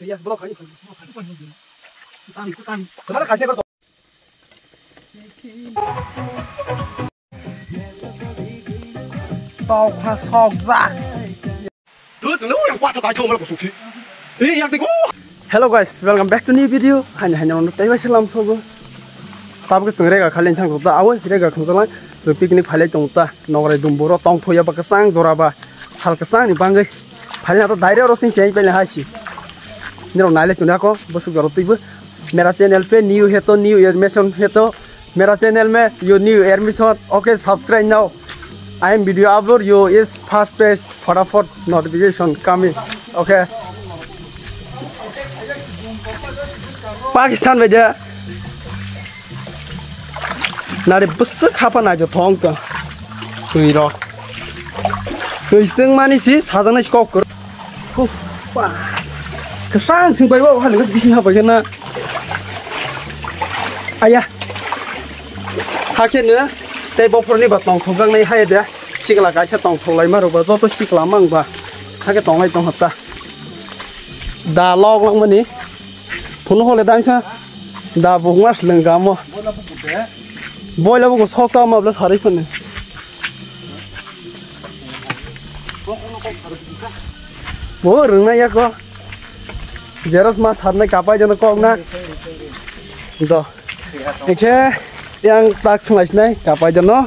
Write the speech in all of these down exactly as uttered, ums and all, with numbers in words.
Ya, bro, kani. Tani, tani. Tani, kani, bro. Sok ha, sok ja. Hello guys, welcome back to new video. Hani hani ono taiwa salam sogo. Tabuk sing rega khali thang ta awo rega khung jalang. So picnic phalai tong ta nograi dumburo tong thoya ba kasang jora ba sal kasang ni bangwi. Phali na to daire oro sing cheng pele hai si. Niro naile tuni ako bosuk joro tuibo. Mera channel pe new he to new admission he to. Mera channel me yo new admission. Okay, subscribe now. I am video upload yo is fast page. Photafot notification coming. Okay. Pakistan bai de. Nari bwswk hapa nai thong to. Twi rok. Twi sing mani si sajang nai kok. Hu, pa. Kwsang sing bai bo hali bising hapa kena. Aya. Hakhe no tei bophorni ba tong thokjak nai hai de. Sikla kaisa tong thoklai ma rok ba joto sikla mang ba. Hakhe tonglai tong hata. Da lok lok mani. Phunu hole dan sa. Da bukma sleng gamo. Boila buku sok ta ma bla sari phone. Bo rwngna ya ko. Jeros ma sarnai kapai jano kok na. Do. Ekhe yang tak swngaisinai kapai jano.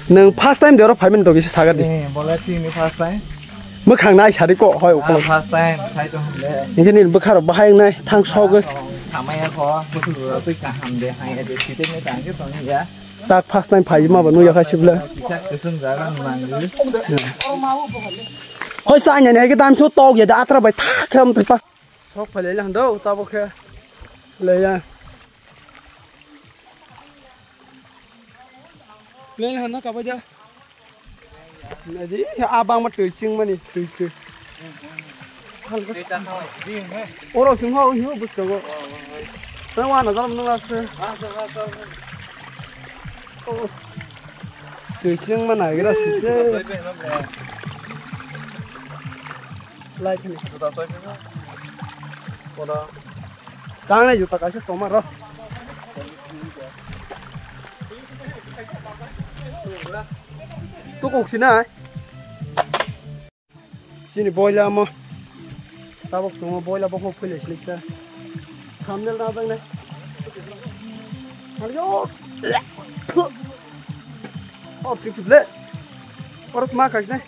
Nwng first time de oro phaiman dogisi saga di. Eh, bola tini first time. Mwkhang nai sari ko hoi Ah, ukolo. First time, sai to hande. Nini bwkharo bahai nai thang sogwi. Samaya ko, busu dura twi kaham de, hai de, site ne tang ke tong ya. Tak first time phai ma ba nuya khai sibla. Kisa kusum jaga nang di. Hoi sa nya ne ke dam so tok ya da atra bai thak kham te pas. Sok phai le lang do ta bo khe. Le ya. Plane hana kapai da. Nadi, abang ma twi sing mani, twi twi. Oro sing ho, hiu bus kago. Tang wana jal mano lase. Oh. Twi sing mana gira site. Lai khani. Tang nai juta kaisa soma ro. Tu kok sina. Sini boila mo. Tabok sungo boila bokho phile slikta. Thumbnail na dang ne. Ayo. Oh, sik sik le. Oros ma kaisne.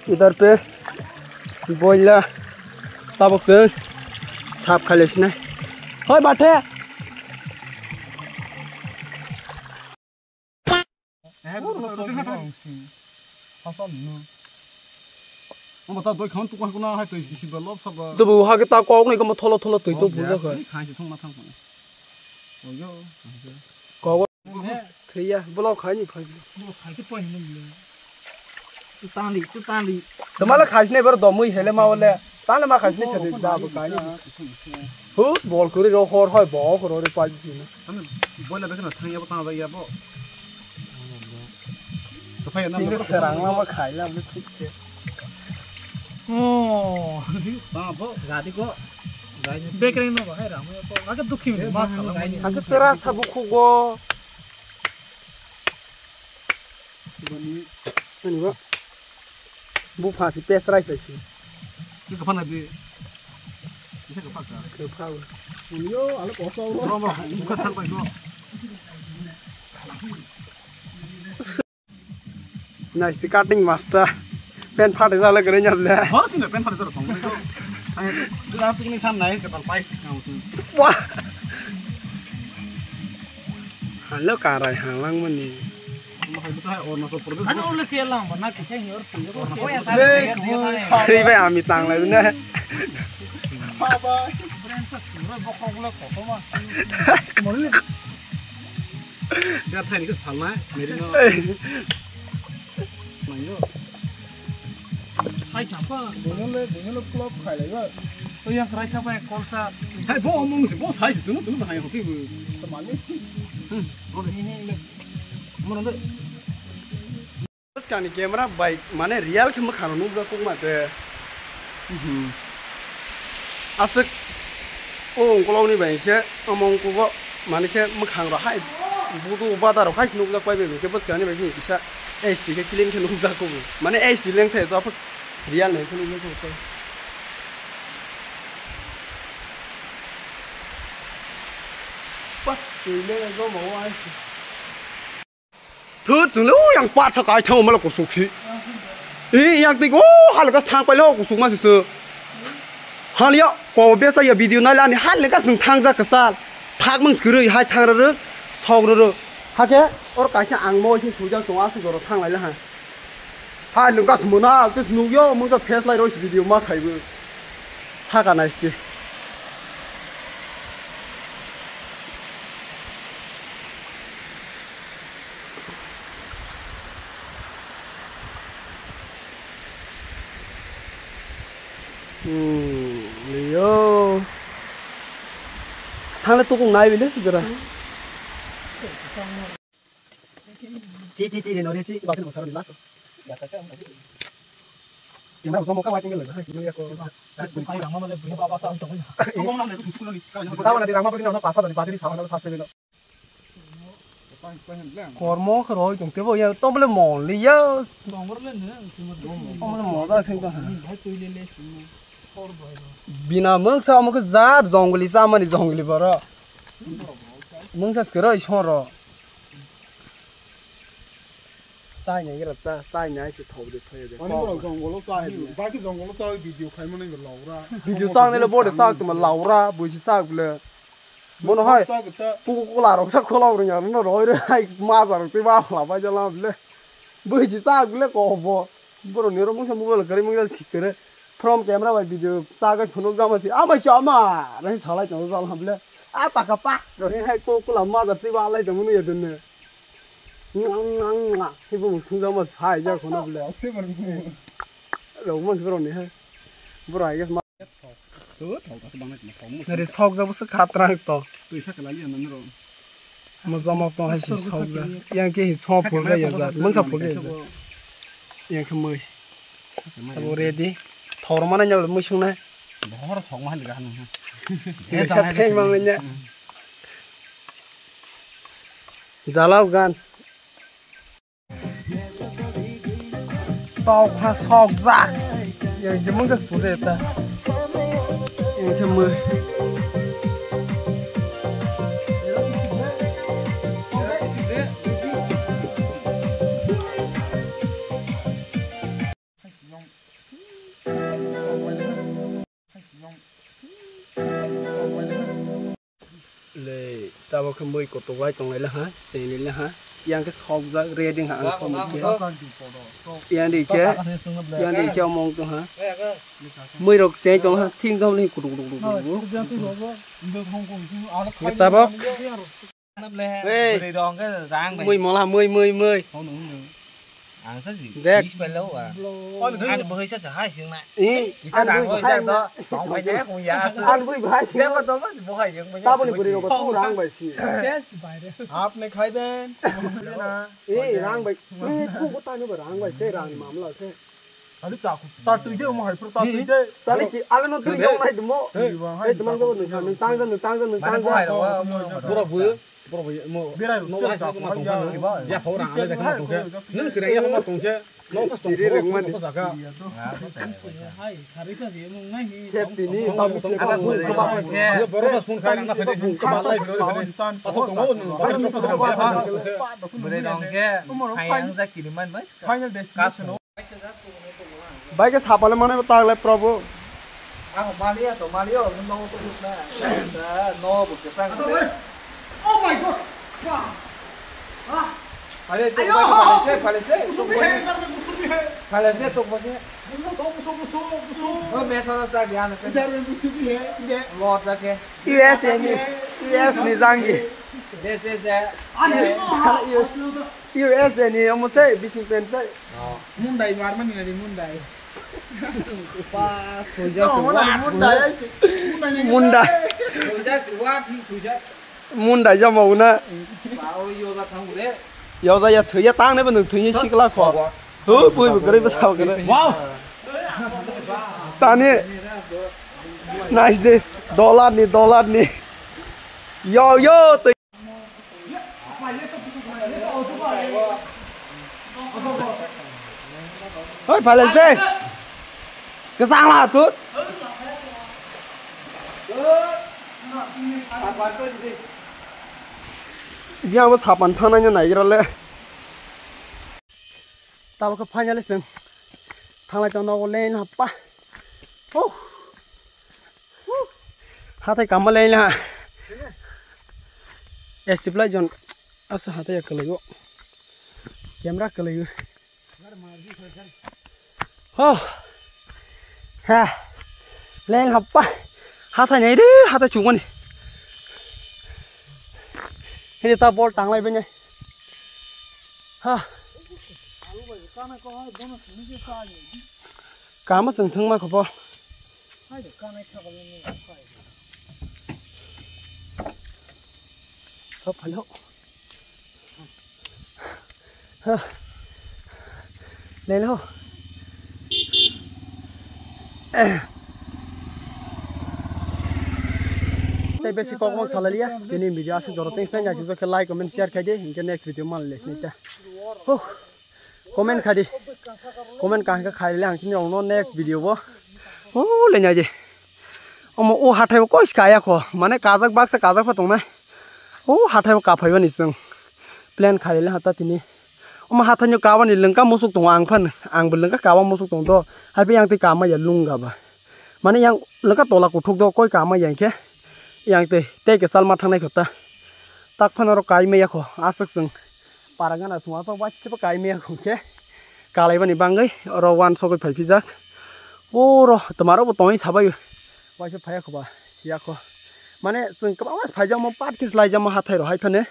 Idhar pe boila tabok se sap khaile sinai. Hoi bathe. Omo ta doi khan tu koi kuna hai twi bisi ba lob sab ba. Tubu ha ke ta kok nai kama tholo tholo twi to buja kha. Khan si thong ma thang kone. Oyo. Kok. Thwiya, block khai ni phai. Block khai ke poi hino bile. Tu tangli, tu tangli. Tamala khai sine bar domui hele ma ole. Tale ma khai sine sade da bu khai ni. Hu, bol kuri ro hor hoi bo hor hor pai ni. Tame boila bekna thang ya bo tang ya bo. To phai na. Tine serang ma khai la mu thik ke. Oh. Ba bo gadi ko. Bekreng no bahai ramu ko. Aga dukhi mi ma sala. Acha sera sabu khugo. Ani ba. Bu phasi pes rai phasi. Ni ka phana bi. Ni ka phaka. Ke phau. Yo, alo ko so. Ro mo, ka thang pai ko. Nice cutting master. Pen phat rala gre nyap le. Hor sine pen phat rala kong. Ai, dua picnic san nai ke tal pai. Wah. Halo karai halang mani. Ano ulo siya lang ba na kisa nyor pun ko. Sri bai ami tang lai na. Baba. Brand sa sura bokok ulo ko ma. Gathai ni kis phalna, meri no. Mayo. Hai chapa. Bunyo le, bunyo le club khai lai ba. To yang krai chapa yang kolsa. Hai bo omong si, bo sai si, sunu, sunu hai hoki bu. Tamali. Hmm, oke. Mo nande. Ani camera bai mane real khe mwkhang rok nukjak kokma te. Mhm. Aswk o ungkulokni bai khe omo ungkugo mane khe mwkhang rok hai budu bada rok hai nukjak pai bai khe bwskang ni bai khe kisa H D khe clean khe nukjak kobo. Mane H D lengthai to aphuk real nai khe nukjak kobo. Pat twi le go mo ai. Thut chwng le, o yang patsa kai thango mala kusuk si. I yang tik o halga thang pailo kusuk ma sisu. Haliya ko besa ya video nai lani hal lega chwng thang jak kwchal. Thak mung skwrwi hai thang rw sok rw. Hake or kaisa ang mo si sujak tong asuk oro thang lai ha. Hai lung gas muna tus nugyo mung sa face lai roi video ma khaibu. Thaka nai sti. Hmm, liyo. Thang le tukung nai bile sudara. Chi, chi, chi, no, chi, ba, no, sa, no, so. Yang na, so, mo, ka, wa, tinggal, ha, tinggal, ya, ko. Tawa na, di, rama, pagina, no, pasa, di, battery, sa, no, pasa, no. Kormo khoroi tong tebo ya, to bole mon li ya. To bole mon da thing to. Bina mung sa mo khe jar jongli sa mani jongli boro. Mung sa skeroi soro. Sai nai gira ta, sai nai se thok de thoye de. Ani boro jongolo sa hai, baki jongolo sa video khai mani laura. Video sa ne le bore sa tuma laura, buji sa bole. Bono hai puku kula rok sa khola rung ya no roi re hai ma jar te ba la ba jala le. Bui ji sa bile ko bo. Boro ni ro mungsa mobile kari mungsa sikere. From camera bai video sa ga phunuk jama si. Ama si ama. Rai salai chong jala bile. A ta ka pa. Ro hai ko kula ma jar te ba lai jama nu ya dun ne. Ngang ngang ngang. Hi bo mung sung jama sai ja khono bile. Ro mung boro ni hai. Boro hai ga. Nari sok jabo se khatrang to. Mo jama to hai si sok ja. Yang ke hi sok pul ga ya ja. Mung sa pul ga ya ja. Yang ke moi. Abo ready. Thor mana nyal mui sung nai. Bohor sok ma ga nu. Sa theng ma nya. Jalao gan. Sok ha, sok ja. Yang jemung jas pura ta. Yang jemung. Le, tabok khe mui kutuk lai tong lai ha, seng lai ha. Yang khe sok jak ready ha ang som khe. Yang di khe, yang di khe omong tong ha. Mui rok seng tong ha, thing tong lai kutuk kutuk kutuk kutuk. Tabok. Hey. Bwrwi rok hwnkhe rang bai. Mui mola, mui, mui, mui. Hwnwi hwnwi. Ang sa si, dek. Sis bai lo wa. Ani bwrwi sa sa hai sing na. Eh, kisa ani rang bwrwi bai jak do. Tong bai de kung ya. Ani bwrwi bai sing. Debo to mas bo hai jeng bai. Taboni bwrwi rok tu rang bai si. Ses bai de. Apne khaiben. Eh, rang bai. Eh, ku ko tani ba rang bai, se rang ni mamla se. Hali cha khu. Ta twi de mo hai pro ta twi de. Sale ki ale no twi yong nai demo. Hey, hey, demang go nung tang nung tang nung tang. Bura bu, bura bu mo. Berai ru no cha hai khu ma tong kha. Ya phau rang ale de kha ma tong kha. Nung sirang ya ma tong kha. No ka tong kha. Hai, sari ka je mung nai hi. Safety ni. Tong tong tong. Yo boro phone khai na phone khai. Ka ba lai phone khai. Asa tong mo nung. Bwrwi rok khe hayang ja kiriman bai. Final destination. Bai khe sapale mane tagle probo. Ang maliya to maliya no to na. No bo ke sang. Oh my God. Wah. Ah. Pale to pale se pale se. Musubi hai, musubi hai. Pale se to pale. Musubi musubi musubi. No me sa sa gyan. Idhar musubi hai. Lord ja ke. U S A ni. U S ni jangi. This is a. U S A ni omo se bising pen se. Mundai marmani nari mundai. Pa soja. Mundai. Mundai. Soja si wa thi soja. Mundai jama una. Pa o yoga thang re. Yoga ya thuya tang ne ba nung thuya sikla kho. Hu, bui bu gari basa gari. Wow. Tani. Nice de. Dollar ni, dollar ni. Yo, yo, tui. Hoi, phalai de. Kesang lah tu. Dia apa sapan sana nya naik rale. Tabuk khe finally chwng thanglai tong nogo lane happa. Huh. Huh. Hathai kama lane ha. Stabilize zone. Asa hathai kwlaiyo. Camera kwlaiyo. Ho. Ha. Lane happa. Hathai nai re, hathai chukmani. Hini ta bol tanglai bini. Ha. Kama chwng thwngma khobo. Thop phalo. Ha. Lelo. Tei besi kok mang salaliya. Tini video aswk jora teng teng, like, comment, share khai di. Hinkhe next video man le sini ta. Huh. Comment khai di. Comment kaham khe khai le ang tini rokno next video bo. Oh, le nai di. Omo o hathai bo koi kaya kho. Mane kajak baksa kajak pha tongnai. O hathai o kaphai bani chwng plan khaile hata tini. Omo hathai no kabani lengka musuk tongo ang phan, ang bo lengka kaba musuk tong do. Hai pi yang tei kama ya lungga ba. Mane yang lengka tola kuthuk do koi kama ya khe. Yang tei tei ke salma thangnai khota. Tak phan oro kai maya kho aswk chwng. Para gana thung apa wachhe pa kai maya kho khe. Kalai bani bangwi oro wan sogwi phai phijak. Oro tomaro bo tongwi sabai. Waisa phaya kho ba. Siya kho. Mane chwng kwbangma phaijakma part khe laijama hathai rok hai phane.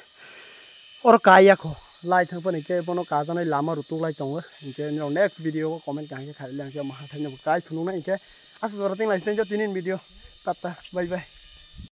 Oro kaiya kho. Lai thang phane khe bono kajaknai lama rw tuklai tongo. Hinkhe nini rok next video o comment kaham khe khailai ang khe omo hathai no bo kai phunuknai hinkhe. Aswk jora teng lai sini tini video. Tata bye bye.